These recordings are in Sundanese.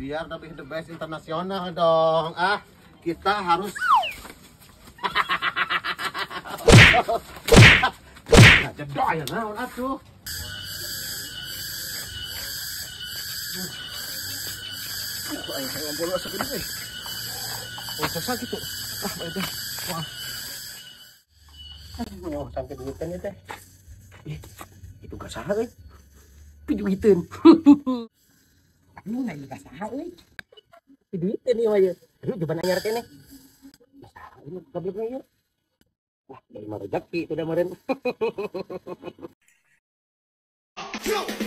Biar lebih the best internasional dong. Ah, kita harus nah, jedok ya naon atuh. Aing ngobrol asa gede euy. Oh, sasa gitu. Ah, bae teh. Wah. Oh, sampai duitan ya teh. Ih, itu gak saha euy. Piduiteun. Aduh, nah gak saha euy. Piduiteun ieu mah ieu. Aduh, coba anyar keneh. Saha ieu goblokna ieu. Wah, dari mah rezeki itu dah meureun. 2,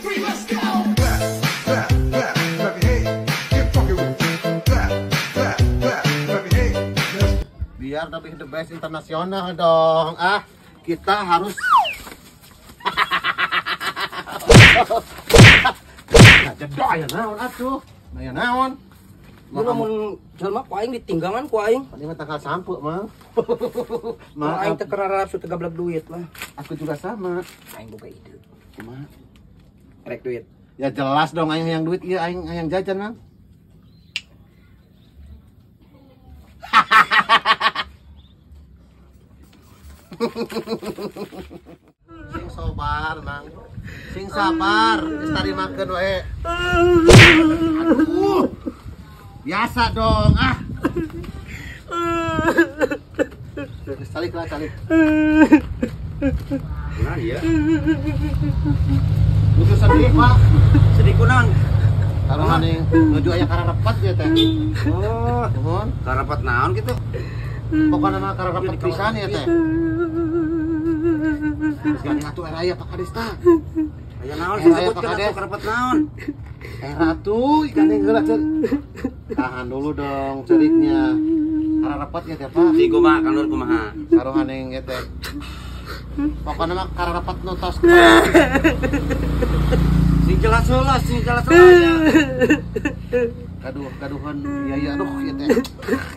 3, let's go. Clap, clap, clap, clap your hands. Get funky with it. Clap, clap, clap, clap your hands. Biar lebih the best internasional dong. Ah, kita harus nah, jedok ya naon atuh. Nah, ya naon. Mun jelema ku aing ditinggangan ku aing. Ini mah tangkal sampeu mah. Mah aing teh kerarap su teu gablek duit mah. Aku juga sama. Aing boga ide. Kumaha? Rek duit. Ya jelas dong aing yang duit ieu aing yang jajan mah. Sing sabar, Mang. Sing sabar, geus tarimakeun wae. Aduh. Biasa dong, ah. Geus calik lah, calik. Nah, iya. Nuju sedih, Pak. Sedih kunaon? Karena nih nuju aya kararepet ya teh. Oh, nuhun. Kararepet naon gitu? Pokokna mah kararepet pisan ya teh. Geus gandeng atuh era aya Pak Kades tah. Aya naon sih sebutkeun atuh kararepet naon? Era tuh gandeng heula ceuk. Tahan dulu dong ceriknya. Kararepet ya teh, Pak. Si kumaha Kang Nur kumaha? Saruhaneng ieu teh. Pokokna mah kararepet nu tos. Sing jelas heula, sing jelas heula ya. Gaduh, gaduhan. Iya iya aduh ieu teh.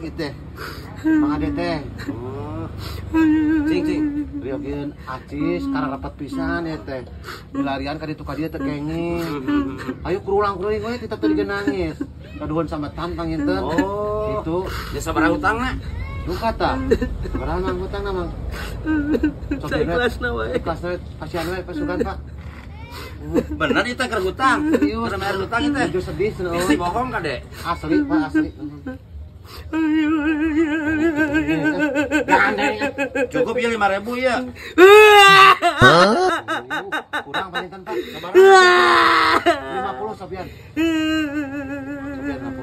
Ieu teh. Mang Ade teh. Oh. Cing cing. Riokeun acis kararepet pisan ieu teh. Dilarian ka ditu ka dieu teh kenging. Ayo kurulang-kuruling we kita teh nangis. Gaduhan sama tantang enten. Oh. Gitu. Ya sabaraha hutangna? Duka tah. Sabaraha mang hutangna mang? Saikhlasna wae. Ikhlasna kasihan we pasukan Pak. Bener itu keur hutang. Keur bayar hutang itu. Nuju sedih cenah. Bisi bohong kade. Asli Pak, asli. Cukup ya 5.000 ya. Kurang palintan Pak. Sabaraha? 50 Sofian. Sofian 50.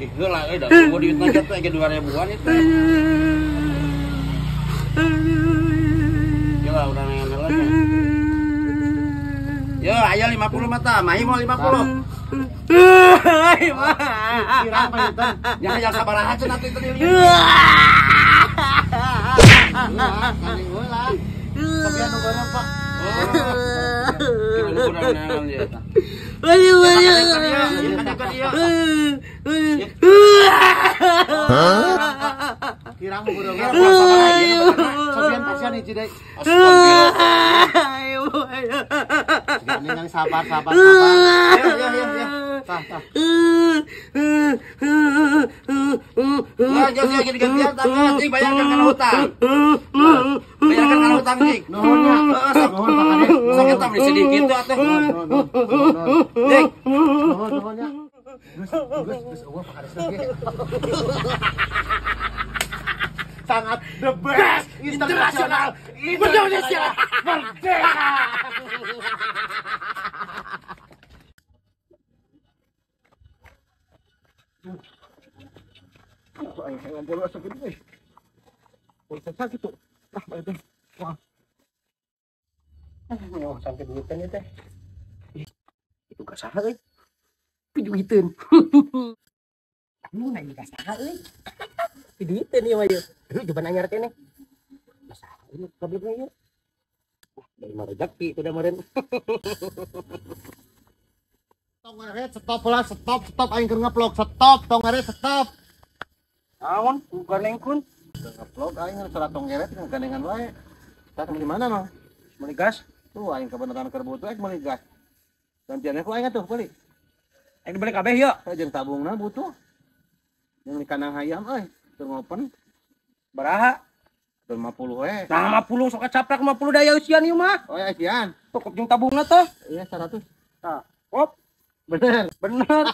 Kieu lah euy da gua duitna ge teh 2.000-an itu. Gila udah nengan heula nya. Yo aya 50 mah tah, mahi mau 50. Kirang palintan. Ya yang sabaraha cenah atuh itu dilihat. Gandeng heula. Sofian nu bareng Pak. Oh. Kira kurang nengan ieu tah. Ayo ayo. Kirang nu bareng. Sofian pasian hiji deui. Ayo ayo. Gandeng sabar sabar sabar. Ya ya ya ya. Tah tah. Ya ya ya digantian tah cing bayarkan kana hutang. Bayarkan kana hutang cing. Nuhun nya. Nuhun Pak Kades. Sok eta meni sedih kitu atuh. Nuhun. Cing. Nuhun nuhun nya. Geus geus geus eueuh Pak Kades lagi. Sangat the best internasional Indonesia merdeka. Aing ngobrol asa gede euy. Oh, sasa gitu. Ah, bae teh. Wah. Oh, sampai duitan ya teh. Ih, itu gak saha euy. Piduiteun. Aduh, nah gak saha euy. Piduiteun ieu mah ieu. Aduh, coba anyar keneh. Saha ieu goblokna ieu. Wah, dari mah rezeki itu dah meureun. Tong ngaret stop lah, stop stop aing keur ngevlog, stop tong ngaret stop. Naon, ganengkeun? Ngevlog aing salah tong ngeret gandengan wae. Tah di mana mah? Meuli gas. Tuh aing kebenaran keur butuh ek meuli gas. Gantiannya ku aing atuh beli. Aing dibeli kabeh yuk. Jeung tabungna butuh. Yang di kandang hayam euy, teu ngopen. Baraha? 50 we. Nah, 50 sok caprak 50 daya usian ieu mah. Oh ya usian. Cukup jeung tabungna teh. Iya 100. Tah. Hop. Bener. Bener.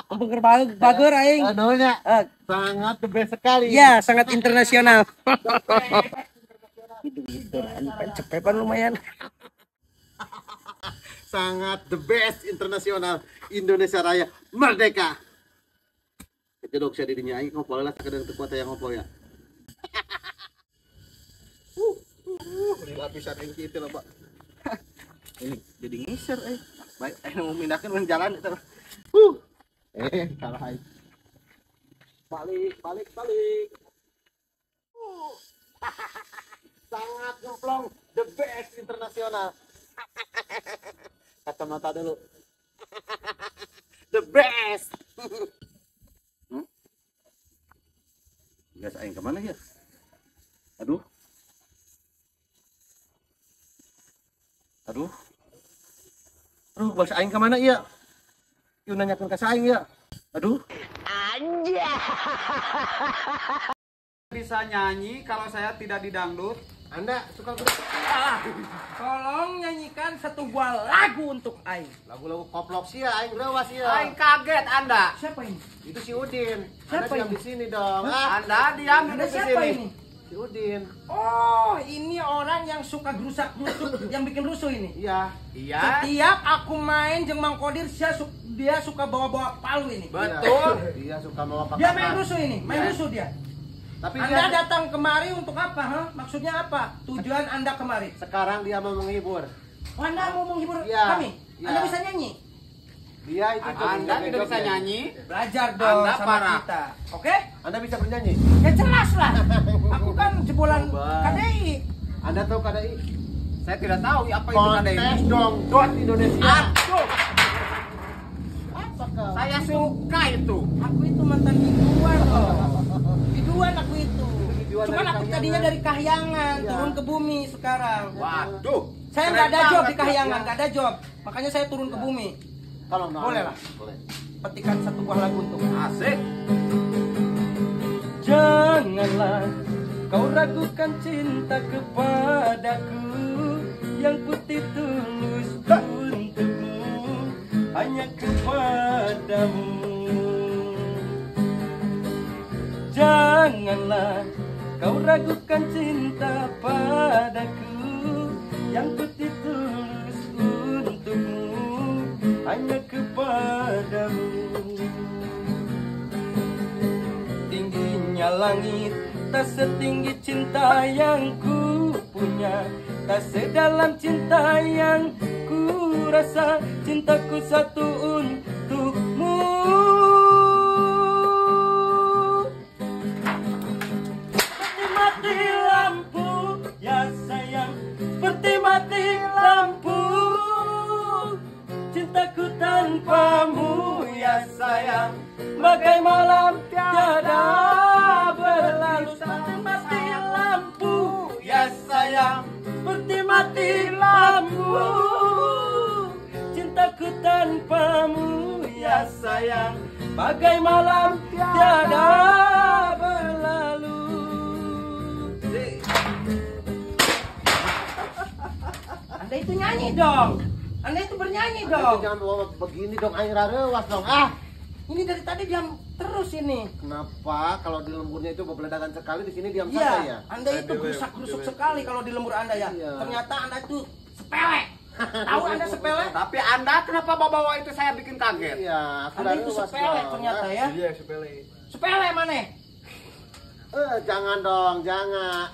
Mumpung keur bager aing. Aduh nya. Sangat the best sekali. Iya, sangat internasional. Itu cepetan lumayan. Sangat the best internasional Indonesia Raya merdeka. Kejedok sia di dinya aing ngompol lah sakedeung teu kuat aya ngompol ya. Lapisan aing kitu lah, Pak. Ini jadi ngiser euy. Baik, aing mau mindahkeun mun jalan eta. Salah aing. Balik, balik, balik. Sangat gemplong, the best internasional. Kacamata dulu. The best. Guys, aing kemana ya? Aduh. Aduh. Aduh, bahasa aing kemana ya? Yuk nanyakan ke aing ya. Aduh. Anjay. Bisa nyanyi kalau saya tidak didangdut. Anda suka grup? Tolong nyanyikan satu buah lagu untuk aing. Lagu-lagu koplok sih ya, aing rewas ya. Aing kaget Anda. Siapa ini? Itu si Udin. Siapa Anda diam ini? Di sini dong. Ah. Anda diam di siapa sini. Ini? Si Udin. Oh, ini orang yang suka gerusak-gerusuk, yang bikin rusuh ini. Iya. Iya. Setiap aku main jeung Mang Kodir, dia suka bawa-bawa palu ini. Betul. Dia suka bawa palu. Dia main rusuh ini, main rusuh dia. Tapi Anda datang kemari untuk apa? Huh? Maksudnya apa? Tujuan Anda kemari? Sekarang dia mau menghibur. Oh, Anda mau menghibur ya, kami? Ya. Anda bisa nyanyi? Dia itu Anda tidak bisa nyanyi. Belajar dong Anda sama parah. Kita. Oke? Anda bisa bernyanyi? Ya jelas lah. Aku kan jebolan KDI. Anda tahu KDI? Saya tidak tahu apa itu KDI. Kontes dangdut Indonesia. Aduh. Apa kau? Saya suka itu. Aku itu mantan biduan loh. Biduan aku itu. Biduan Cuman aku tadinya dari Kahyangan, ya. Turun ke bumi sekarang. Waduh. Saya nggak ada job di Kahyangan, nggak ada job. Makanya saya turun ke bumi. Tolong dong. Boleh lah. Boleh. Petikan satu buah lagu untuk asik. Janganlah kau ragukan cinta kepadaku yang putih tulus untukmu, hanya kepadamu. Janganlah kau ragukan cinta padaku yang putih tulus untukmu, hanya kepadamu. Tingginya langit tak setinggi cinta yang ku punya, tak sedalam cinta yang ku rasa, cintaku satu untukmu. Seperti mati lampu, ya sayang, seperti mati lampu, cintaku tanpamu, ya sayang, bagai malam tiada berlalu. Seperti mati lampu, ya sayang, seperti mati lampu, cintaku tanpamu, ya sayang, bagai malam tiada berlalu. Anda itu nyanyi dong. Anda itu bernyanyi Anda dong. Itu jangan bawa begini dong, aing rarewas dong. Ah. Ini dari tadi diam terus ini. Kenapa kalau di lemburnya itu bebeledakan sekali, di sini diam Iya, saja ya? Anda itu gerusak-gerusuk sekali kalau di lembur Anda ya. Iya. Ternyata Anda itu sepele. Tahu Anda sepele? Tapi Anda kenapa bawa-bawa itu saya bikin kaget? Iya, aku Anda itu rarewas sepele dong. ternyata ya. Iya, sepele. Sepele mana? Jangan dong, jangan.